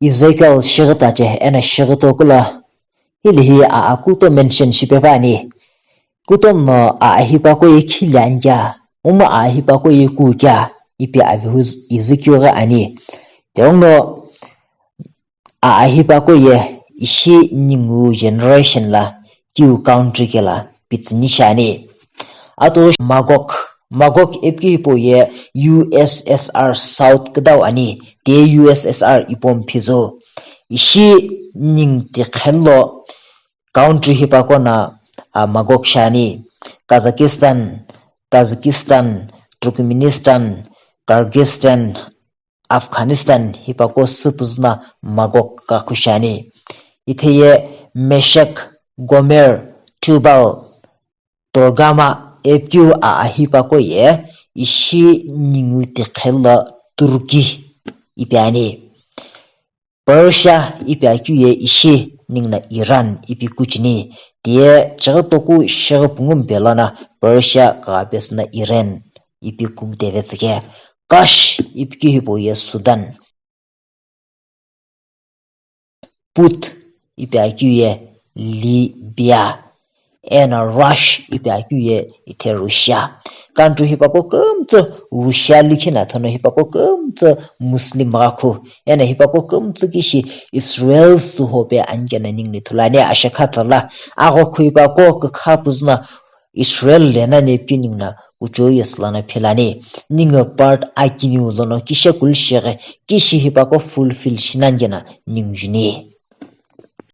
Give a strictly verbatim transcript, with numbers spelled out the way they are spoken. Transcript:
Ezekiel shighitache eno shighitoku lo hili hi aa kuto mention shipepuani. Kutomo no aa hipaqo ye khili ani kea, momu aa hipaqo ye ku kea ipi avihu Ezekiel ghi ani. Tighenguno aa hipaqo ye ishi ningu generation la kiu country kelo pitsüni shiani. Atu Magog, Magog ipi hipau ye U S S R South küdau ani, ti U S S R ipomu phizu. Ishi ningu tiqhelo country hipaqo no, a, Magog shiani. Kazakhstan, Tajikistan, Turkmenistan, Kyrgyzstan, Afghanistan hipaqo süpüzü no Magog ghakhu shiani. Itheye Meshech, Gomer, Tubal, Torgama ipi keu aa hipaqo ye ishi ningu tiqhelo Turkey ipi ani. Persia ipi akeu ye ishi ningu no Iran ipi kucheni, tiye chighitoku shighipungu mpe lono Persia kugha pesü no Iran ipi kukudeve tsüke. Kush ipi keu hipau ye Sudan. Put ipi akeu ye Libya, eno Rosh ipi akeu ye ithe Russia. Country hipaqo kümtsü Russia likhi no thono hipaqo kümtsü Muslim ghakhu, eno hipaqo kümtsü kishi Israel süho pe ani keno ningu no ithulu ani. Ashekha tsala aghokhu hipaqo kükha püzü no Israel leno nepi ningu no kuchou yesü lono philani. Ningu part akiniu lono kishe kulu shighi kishi hipaqo fulfill shinani keno ningu juni.